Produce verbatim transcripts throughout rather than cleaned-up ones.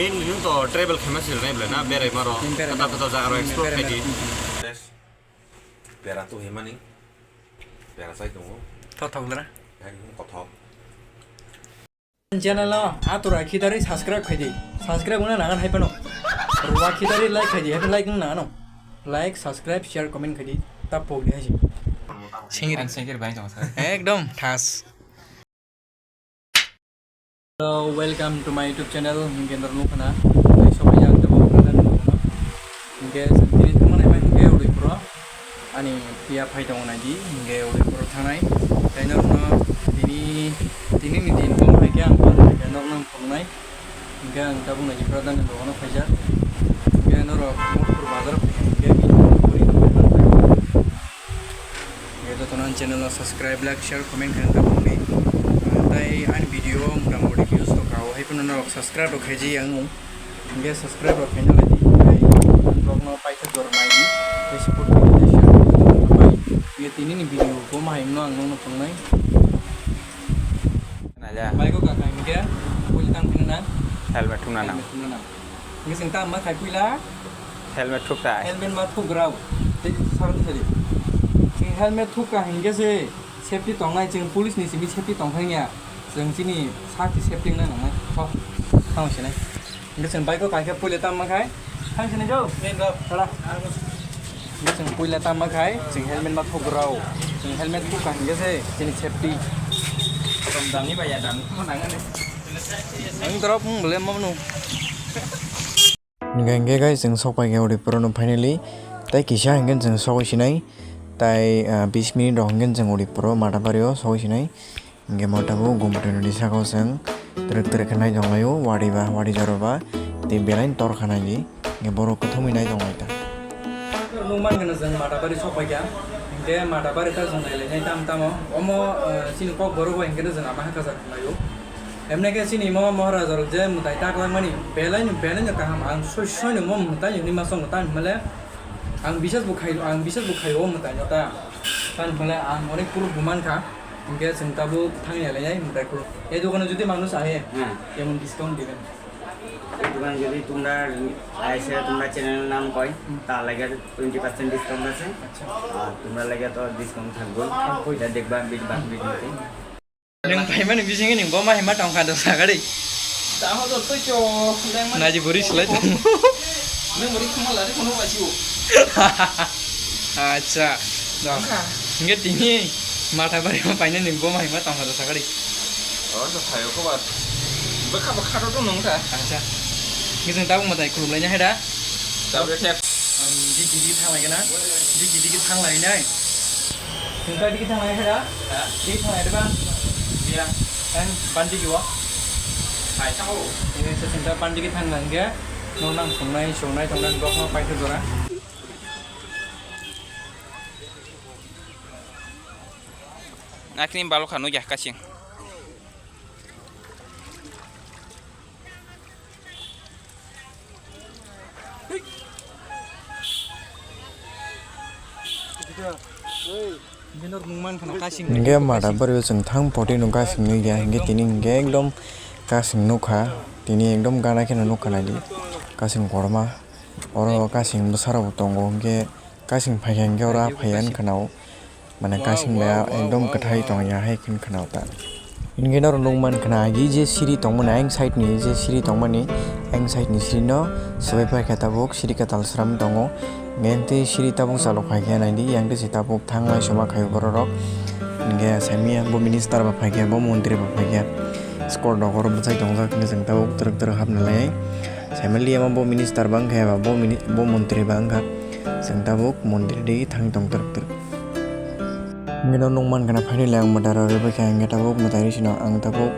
Nini to travel khaima sirnai bwle na, berai maro. Nini berai maro. Kata kata jaga ro explore khaidi. Bera to himani. Bera sai tongo. Thothok lera. Ekdom kothok. Channel no atura khitari subscribe khaidi. Subscribe wngna nangan hai phano. Rwa khitari like khaidi, hai phano like wngna nangano. Like, subscribe, share, comment khaidi. Ta pok di haisi. Singir. Ang singir bai tong sa. Ekdom thas. Hello, welcome to my YouTube channel. Hingke norok nukha na. Tei sobai jak tebo nukha na. Hingke tini thangma naima hingke Udaipuro. Ani piya phai tongo naidi. Hingke Udaipuro thangnai. Tei norokno tini, tini ni din bo hai khe ang hingke norokno phunuknai. Hingke ang tabuk naidi Pradhan ni dogano phaijak. Hingke norok Murpur bazar phai hingke bini puri. Hingke jotono ani channel no subscribe, like, share, comment khe wngkha bongni. Ah, tei ani video o mota moti views rok kha o hai phano norok subscribe rok khaiji yang nung. Hingke subscribe rok khaina lai di. Tei ang vlog no paithak jora nai di. Tei support khaidi, share khaidi, jotono pai. Hingke tini ni video bo ma hai wngno ang nokno phunuknai. Naja. Bike o kakha hingke puli tang phina nang. Helmet thumna nang. Helmet thumna nang. Hingke chwng tamo ma khai puila? Helmet thukthai. Helmet ma thukrao. Tei sardi sari. Chwng helmet thukka hingke se safety tongnai, chwng police ni simi safety tongthangya. Chwng chini sakti safety wngna nangnai. Ho, tamo sinai. Hingke chwng bike o kaisa puila tamo ma khai. Thang sinai jo. Tara. Hingke chwng puila tamo ma khai, chwng helmet ma thukrao. Chwng helmet thukka hingke se chini safety. Tom dam ni ba ya dam. Ang drop mung bole mo nu. Hingke hingke guys, chwng sok pai khe Udaipuro no finally. Tei kisa hingke chwng sogwi sinai. Tei, ah, bis minute rok hingke chwng Udaipuro Matabari o sogwi sinai. Hingke mo tabuk Gumtoni ni saka o chwng twrwk twrwk khe nai tong laio. Wari ba, wari jora ba. Tei belai ni tor kha nai di. Hingke borok kwthwngwi nai tong lai ta. Nukman gana chwng Matabari sok pai kha. Hingke Matabari ta chwng nai lai nai tam tamo. Omo, ah, chini kok borok bai hingke chwng ama hakha jak laio. Emne khe chini mo Maharaja rok je mwtai ta kwlangmani belai no, belai no kaham, ang soi soi no mo mwtai ni hwnwi ma chongo, tamo hwnmale ang bisas bo khai, ang bisas bo khai o mwtai no ta, tamo hwnmale ang onek proof bo man kha, hwnkhe chwng tabuk thang ya lai nai mwtai khulum. E dogano jodi manuj ahe, hmm, emon discount diben. দোকান যদি তোমরা আইসে তোমরা চ্যানেলের নাম কয়, হুম, তার লাগে টোয়েন্টি পার্সেন্ট ডিসকাউন্ট আছে। আচ্ছা। আর তোমরা লাগে তো ডিসকাউন্ট থাকবো। থাকবোই। এটা দেখবা, বেশ বাকি ভিডিওতে। Nwng phaimani bisingo nwng bo ma hai ma tongkha do sagari. Taho do twi cho lengmani. Naji buri slai tong. Nwng buri khuma lari kono basi o. Acha. Do. Tongkha. Hingke tini Matabari ma paina nwng bo ma hai ma tongkha do sagari. O do thayo ko ba. Bwkha bwkha do nwng ta. Acha. Ngising tabuk mwtai khulum laina hai da. Tabuk khe. Ang digi digi thang lai gana. Digi digi thang lai nai. Nung kai digi thang lai hera? Ha? Digi thang lai ba? Iya. Ang pan digi wa? Hai thang o. Ini sesinta pan digi thang lang ge. Nung nang sungnai sungnai tongnai bok ma pai jora. Akni balok hanu ya kasing. Hingke mada bari o chwng thang poti no kasing nui ya, hingke tini hingke ekdom kasing nukha, tini ekdom gana kheno nukha naidi, kasing korma, oro kasing bwsarok bo tongo, hingke kasing phaikha hingke oro aphai ani khana o. Mane kasing bai ekdom kwthai tong ya hai khin khna ta. Hingke norok nukman khna agi je siri tongmani ayang side ni je siri tongmani ayang side ni siri no swbai paikha tabuk siri kwtal sram tongo. Hingke tei siri tabuk chalok phaikha naidi yang tei se tabuk thanglai soma khaio borok rok. Hingke saimanya bo minister ba phaikha bo montri ba phaikha. Skor dogor bwchai tongjak hingke chwng tabuk twrwk twrwk hapna lai. Saimaliya ma bo minister ba wngkha eba bo mini-, bo montri ba wngkha. Chwng tabuk montri di thang tong twrwk twrwk. Hingke no nukman gana finally ang mwtai rok rwbaikha, hingke tabuk mwtai rw sino ang tabuk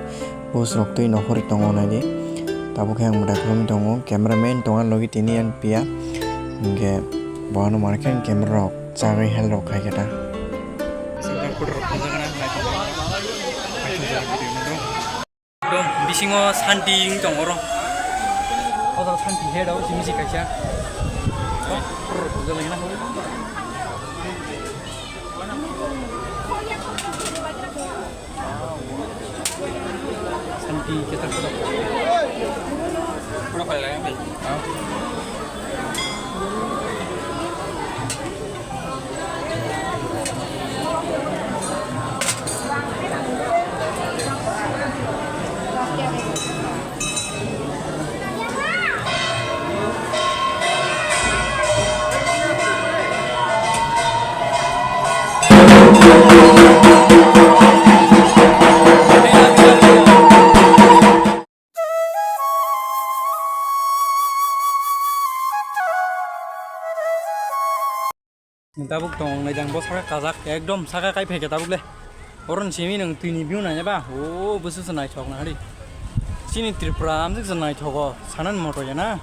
bus rok twi nokhorwi tongo naidi. Tabuk khe ang mwtai khulumwi tongo, camera man tongo ani logi tini ani piya. Hingke bo ano mankhe ang camera rok chagwi hel rok khaikhe ta. Dong, bisingo santi wng tong oro. O jaga santi he dao, simi si kaisa. Santi kita. Tabuk tong nai jang bo saka kajak, ekdom saka kai phaikha tabuk le. Oron simi nang twi ni view nai ba, o busu se naithok na hari. Chini Tripura amjik se naithogo, sanan moto ya na.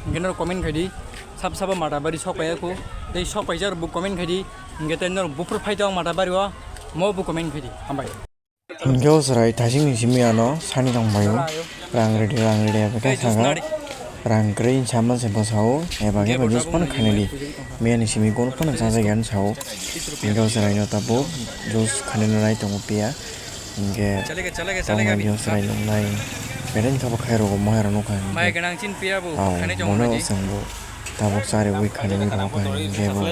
Hingke noro comment khai di, sab sabo Matabari sok pai ya kho, tei sok pai jar bo comment khai di, hingke tei noro bufru phai tong Matabari o, mo bo comment khai di, hambai. Hingke o chwrai thaising ni simi ano sani tong bai o. Rang ridi, rang ridi, eba khe saka. Rang kwrwi hinsa man se bwsa o, eba khe bo juice phano khainai di. Miya ni simi kono phano chajak ya hinsa o. Hingke o chwrai no tabuk juice khainai no nai tongo piya. Hingke tong bai di o chwrai nung nai. Beren kha bo khai rogo moya rok nukha hingke. Aw, mono o chwng bo tabuk chari wi khainai rok kha hingke bo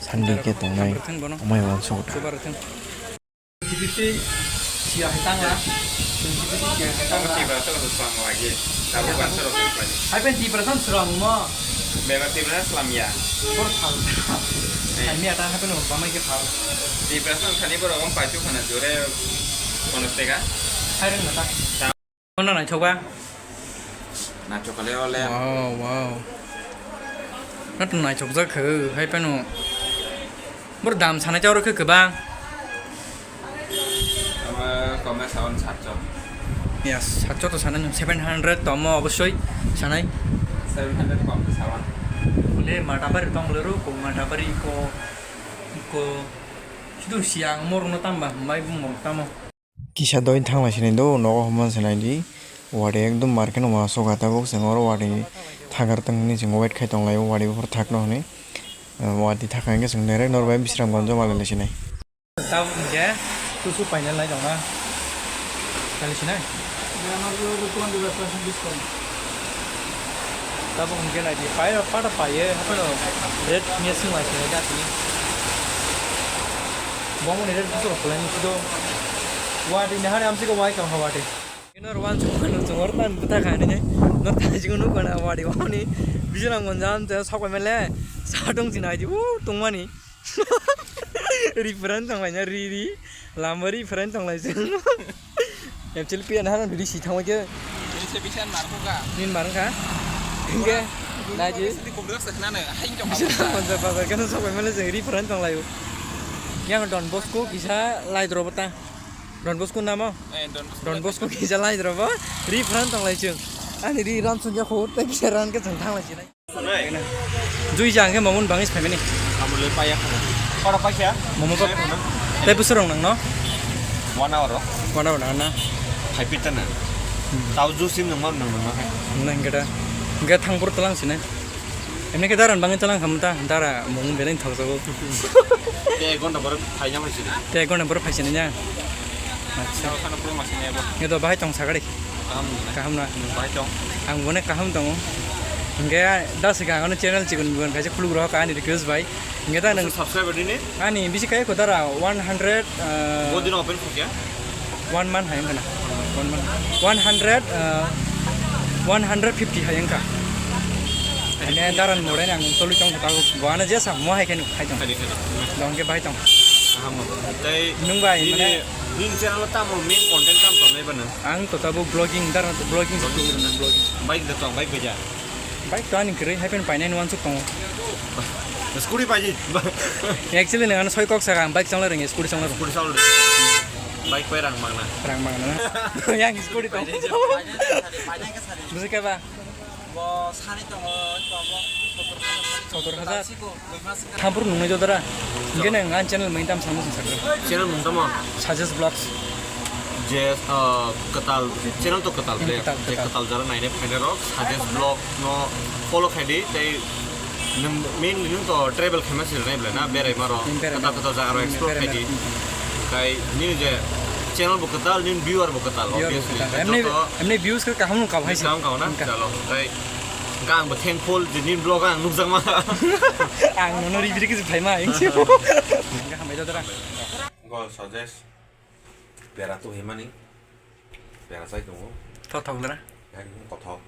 sandi khe tongnai. Omai wansuk ta. Twenty fifty siya hai tang la. Twenty fifty siya hai tang la. Tiprasa ko swlam lagi. Tabuk bansa rok swlam lagi. Hai pen Tiprasa swlam mo. Beba Tiprasa swlam ya. Bor phal. Hai mi ata hai pen bamai ke phal. Tiprasa thani borok om paichu khana jore kono tega. Hai reng mata. Ono naithok ba? Naithok kale ole. Wow, wow. Nato naithok jak khe, hai phano. Bor dam sanai ta oro khe kwbang. Ama kome sawan satso. Yes, satso to sanai seven hundred tomo obosoi sanai. Seven hundred kom to sawan. Le Matabari tong le ro ko Matabari ko ko. Sidu siang mor no tamba, mai bu mor tamo. Kisa doi thang lai sinai do, nogo hwnma se nai di. Wari ekdom market no ma soga tabuk, chwng oro wari thagar tang hinwi chwng wait khai tong lai o, wari buphuru thak no hinwi. Wari thak hwnkhe chwng direct nor bai Bisramganj o ma lai sinai. Tabuk hwnkhe tusu painal lai tong na. Kali sinai? Tabuk hwnkhe nai di, pai rok pata pai ye, haphano red mia sing lai sinai da tini. Bo moni red busu rok kwlai ni sido. Wadi nahari amsiko wai kam hawadi. Ino rwan chungma no chungor tan buta kha ni. No ta jigo no kana wadi wani. Bijana monjam te sok mele. Sa tong jinai di. U tongmani. Ri pran tong lai na ri ri. Lamba ri pran tong lai jeng. Actually pian hano ri si thang ke. Ini se bisan marko ka. Nin marang ka. Hingke. Nai ji. Sini kubra sakna ne. Hai jong. Bijana monjam bazar kana sok mele jeng ri pran tong lai. Yang Don Bosco kisa lai dro bata. Don Bosco namo? Eh, Don Bosco. Don Bosco kisa lai dro bo. Ri pran tong lai chung. Ani ri ran sung ya khor te kisa ran ke chung thang lai chinai. Jui jang ke mamun bangis phaimani. Amule paya khana. Ora paikha. Momo pa. Paya khana. Te busur rong nang no? One hour ro. One hour nang na. Phai pita na. Hmm. Tau juice sim nang ma nang nang ma. Nang gada. Gada thang pur talang sine. Emne ke daran bangin talang khamta, dara mung beleng thok jago. Te ek ghonta borok phaina phaisini. Te ek ghonta borok phaisini nya. Acha. Khana pura masini abo. Ngedo bahai tong sagari. Kaham ni. Kaham na. Bahai tong. Ang bone kaham tongo. Hingke da siga ano channel chikon bukan kaisa khuluk rohok ani request bai. Hingke da nang subscriber ni? Ani bisi kaya ko dara one hundred, eh, Bo dino open khukya? One month hai wngkha na. One month. One hundred, uh, one hundred fifty hai wngkha. Ane daran morai ang tolwi tong kha, bo ano jesa mo hai khe nuk khai tong. Khadi, khadi. Dong khe bai tong. Kaham no. Tai nung bai, nini, mane? Nini channel o tamo main content tamo tongnai bana? Ang to tabo vlogging, daran to vlogging. Vlogging. Bike da tong, bike beja. Bike to ani kwrwi, hai phano painani wansuk tongo. Scooty paidi. Actually, nang ano soi kok saka, ang bike chongla rwngya, scooty chongla rwngya. Scooty chongla rwngya. Bike pai rang mangna. Rang mangna na? Yang scooty tong. Bwswk khe ba? Bo sani tongo, tongo. Sottor hajar. Thampur nungnai jodara. Hingke nang ang channel main tam samung sakra. Channel mung tamo? Suggest Vlogs. Je, ah, kwtal, channel to kwtal, hmm, ble. Kwtal, je kwtal. Kwtal jara naine phaine rok, Suggest Vlog no follow khai di, tei nwng mainly nwng to travel khaima se nai ble na, berai ma rok, hmm, berai kwtal ma. Kwtal jaga rok, hmm, explore berai khai ma di. Hmm. Tai nini je Channel bo kwtal, nini viewer bo kwtal, viewer bo obviously. Kwtal. Emni, joto emni views khe kaham nung kabo hai se. Kaham kabo na? Wngkha. Chalo, tei ang bo thankful je nini vlog ang nukjakma. Ang nono ribri kisi phaima, ang si. Wngkha hambai da dara. Go suggest. Pera tu himani. Pera sai tongo. Tho thok dara. Ekdom kothok.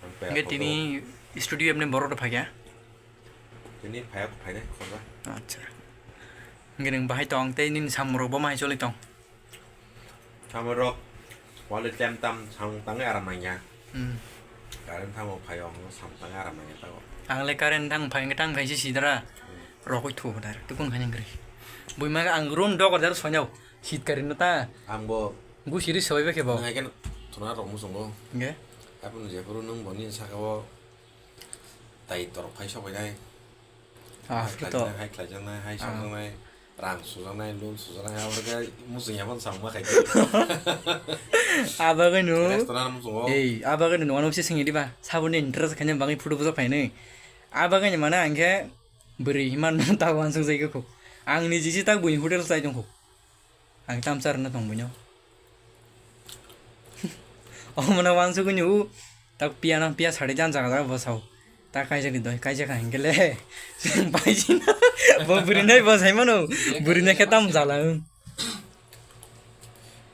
Ang pera. Hingke thok tini tongo. Studio emni borok rok phai kha? Tini phai, phai nai, khorba. Acha. Hingke nwng bahai tong tei nini samung rok bo mahai choli tong? Samung rok, wale tem tam samung tangwi aram nangya. Hmm. Current thango phai o, samung tangwi aram nangya tago. Ang le current thang phai, tang phai si sidra. Hmm. Rokoi thu dar, tukun khaini gri. Bui ma ang room dok dar sonyo, sit kari no ta. Ang bo. Gu siri soi ba khe bo. Nang ai ken thuna rok muchungo. Nge? Apun je phuru nung boni saka o. Tai torok phai sok bai nai. Ah, hai to. Khlaijaknai, hai khlaijaknai, hai ah, sokjaknai, rang sujaknai, loan sujaknai, abo khe muchung ya phano samung ma khai khe. Abo khe no. Restaurant muchungo. Ei, abo khe no, ano se singiri ba. Saboni interest khaina bangwi photo bujak phainai. Abo khe ni mane ang khe bwrwi himan ta wansuk jai khe kho. Ang ni jisi tak buini hotel chai tong kho. Ang tamsa rwna tong buino. Omo no wansugwi ni u tak piya no piya sari jan jaga jaga bwsao. Ta kaijak ni doi kaijak ang kele. Paisina. Bo bwrwi nai bo sai mano. Bwrwi nai khe tam jala.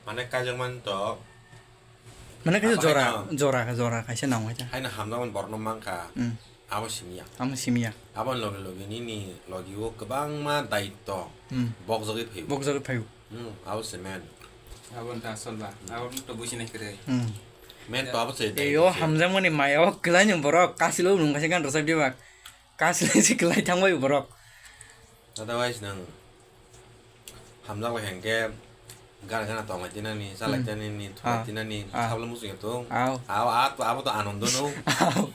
Mane kaijak man to. Mane kaisa jora jora kaisa nang waita. Haino hamjakmani borokno mankha. Hmm. Abo simiya. Amo simiya. Aboni loge loge nini logi o kwbangma daitto hmm, bokjagwi phaio. Bokjagwi phaio. Hmm, abo se men. Abo ta asol ba. Hmm. Abo to buji nai kre. Hmm. Men to abo se. Eyo hamjakmani maya o kwlai ni borok kasilo nung kaisa gan rwchap diba. Kasilo se kwlai thangbai borok. Otherwise nang hamjak lai hwnkhe gana gana tonglai tinani, chalai hmm, tinani, thulai ah, tinani, ah, sabla muchungya tong. Au. Au, a, abo to Anondo no. Au.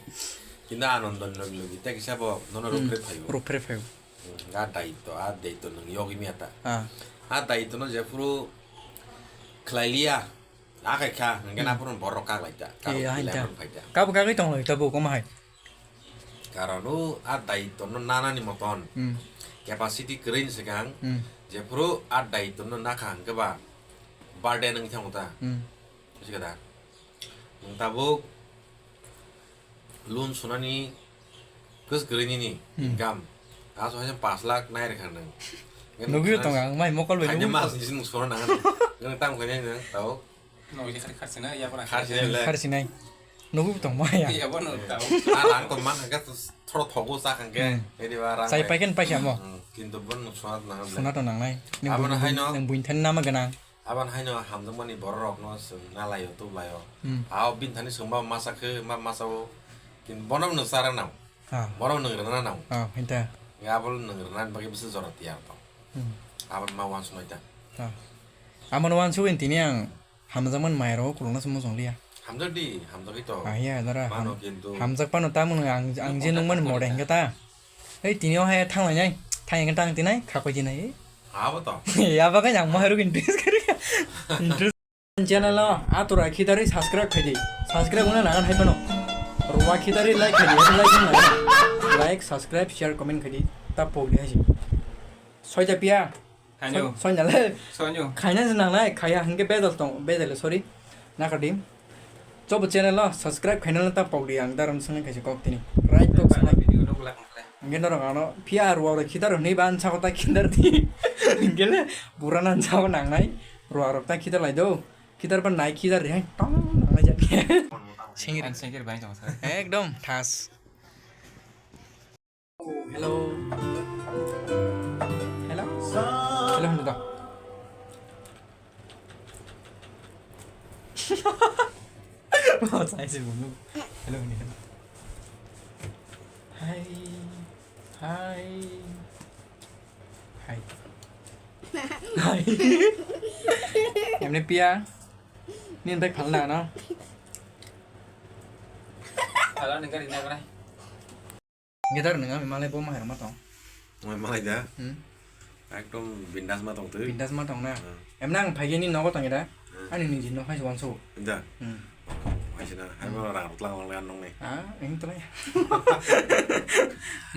Kintu Anondo ni logi logi tei kisa bo nono hmm, rukre phaio. Rukre phaio. Hmm, a daitto, a daitto nwng yogwi maya ta. Ah. A daitto no jephuru khlai liya, a khai kha, hwnkhe hmm, aphuru borok kak lai ta. Eh, kak lai ta. Kabo kagwi tong lai ta bo koma hai. Karon o a daitto no nanani moton hmm, capacity kwrwi ni swkang hmm, jephuru a daitto no nakha hwnkhe ba burden wngwi thango ta. Hmm. Buji kha da? Nwng tabuk loan sunani kwswk kwrwi nini hmm, income. Aswk hai paanch lakh nai rwkha nwng. Nugwi tong ang mai mokol bai nugwi tong. Mas nisi nwng soro nang. Nwng tamo khainai nwng tabuk. Nokni khar-, kharchina, yapra kharchina le. Kharchinai. Nugwi tong maya. Yabo no tao. Ah, rang to man hangke thoro thogo sa hangke. Hmm. Edi ba rang. Sai bai. Pai ken pai khe amo. Hmm, kintu bon suna to nangnai. Suna to nangnai. Aboni buin-, haino. Nwng buini thani nama gwnang. Aboni haino hamjakmani borok rok no chwng nalaio, tublaio. Hmm. Ao bini thani chwng ma masa khe, ma masa o. Kintu bono nwng chara nang. Ha. Bono nwng rwna nang. Ha, hinta. Abo nwng rwna bagwi bwswk jora tiyar tong. Hmm. Aboni ma uansuknai ta. Ha. Amoni uansugwi tini ang Hamjakmani maya rok kwlwngna se muchung liya. Hamjak di, hamjagwi to. Ah, ya, dara, mano ham-, kintu hamjak pano tamo nung ang, ang je nungmani mode hingka ta. Ei, tini o hai thang lainai, thang hingka tang tinai, khakoi jinai. Abo to. Ya, bagai ang mahai rok interest kari. Interest. Channel o atura khitarwi subscribe khaidi. Subscribe wngna nangan hai pano. Rwa khitarwi like khaidi, like wngna nangan. Like, subscribe, share, comment khaidi. Ta pok di hai si. Soita piya. Khainw. Son-, sonjale. Sonjw. Khaina se nangnai, khaya hingke bedal tong, bedal, sorry. Nakadi. Chobo channel o subscribe khaina ta pokdi ang daram sanai kaisa kok tini. Right kok sanai. Video rok lak nai. Hingke norok ano, phiya ruwa rok khitar hwnwi ban sako ta khitar di. Hingke le, pura nan sako nangnai. Ruwa rok ta khitar lai do. Khitar ban nai khitar di hai. Tong nangnai jat. Singir. An singir bai tong sa. Ekdom thas. Hello. Hello. Hello, hello. Oh, saya sih, Bung. Hello, hello. Hai. Hai. Hai. Hai. Em ni pia. Ni baik phalna, no? Phalna ni gari na, gari. Gidar nung ami malai bo mahai rok ma tong. Malai da? Hmm. Ekdom bindas ma tong twi. Bindas ma tong na. Hmm. Emna ang phaigeni nogo tong ida. Hmm. Ani niji no hai wanso. Da. Hmm. Haisina, hai mano rang rwtlang lang le nongni. Ah, eng tong.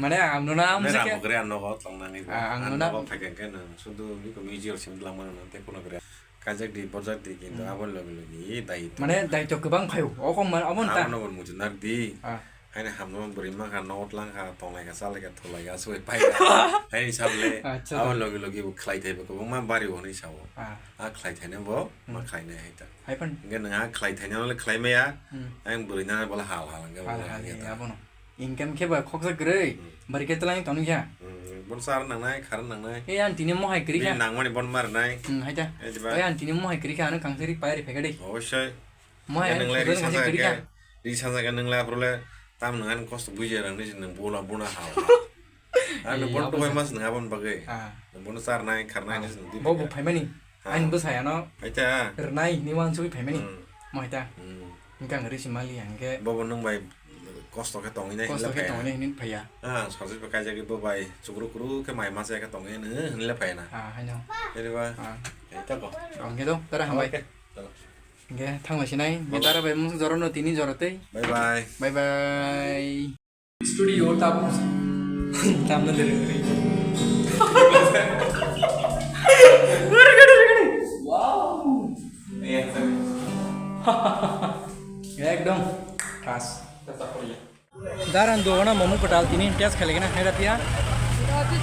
Mane ang nuna am Mane se rang ke. Bokre ang nogo tong nangni. Ah, ang Ang nuna nogo phai khe nang sudu ni ko museum sim lang mano nang te kono kre. Kajak di, bojak di, kintu Hmm. abo logi logi dai to. Mane dai to kwbang phaio. O kok man abo ta. Abo nogo mujunar di. Ah. Haini hamno bwrwi mankha, nogo tlangkha, tonglaikha, chalaikha, thulaikha, aswk pai. Haini sable. Acha, abo ta. Logi logi bo khlai thai bo kwbangma bari hwnwi sao. Ah. A khlai thaino bo ma Hmm. khlai nai hai ta. Hai phan. Hingke nwng a khlai thaino le khlai maya. Hmm. Ang bwrwi na bola hal hal hingke Hal bola hal hingke hingke ta. Abono. Income khe ba khoksa kwrwi. Hmm. Bari khe twlang tong kha. Hmm. Bon sar nang nai, khar nang nai. E ang tini mohai kwrwi kha. Bini nang mani bon mar nai. Hmm, hai ta. E diba? E ang tini mohai kwrwi kha, ano kang sari pai ri phekha dei. Obosoi. Mohai Ya ang nang le khoksa ri nang sasa kwrwi khe, kha. Ri sasa khe nang le aphuru le tam nang ani kosto buji rang ni nang bola bona hal hal. Ang Eh, nang bon abo tubai sa- mas nang abon bagwi. Ah. Nang bon sar nai, khar nai Ah, ni nang di bo bo bagwi. Phaimani. Ah. Ani bwsai ano Hai ta. Rwnai ni wansugwi phaimani. Hmm. Mohai ta. Hmm. Hingke ang risi mali hingke Bobo nwng bai kosto khe tongwi nai Kosto hinle khe phaiya. Tongwi nai hinwi phaiya. Ah, sajik bai kaijagwi bo bai chukru kuru khe mai masa khe tongwi nai hinle phaiya na. Ah, haino. Jeniba. Ah. Eh, tako. Hingke do, tara hambai. Okay. Tara. Hingke thangla sinai. Hingke Bye bye. Tara bai mung joro no tini joro tei. Bye bye. Bye bye. Studio tabu. Tamna dere dere. Wow. Ekdom khas. Daran dogana momo kwtal tini test khaligena haida pia.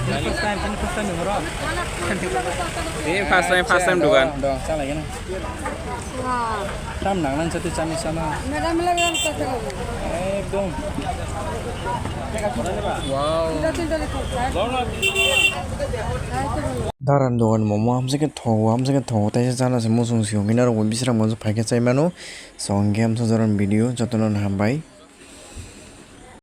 Tini first time, tini first time nungro. Tini first time, first time dogan. Dong, dong, chalagena. Tam nang nang satu chami sama. Ekdom. Wow. Daran dogan momo hamsa khe thogo, hamsa khe thogo, taisa chana se muchung siyong khe narwkbo bisrang bo phai khe chai mano. So hwnkhe hamsa joran video jotono hambai.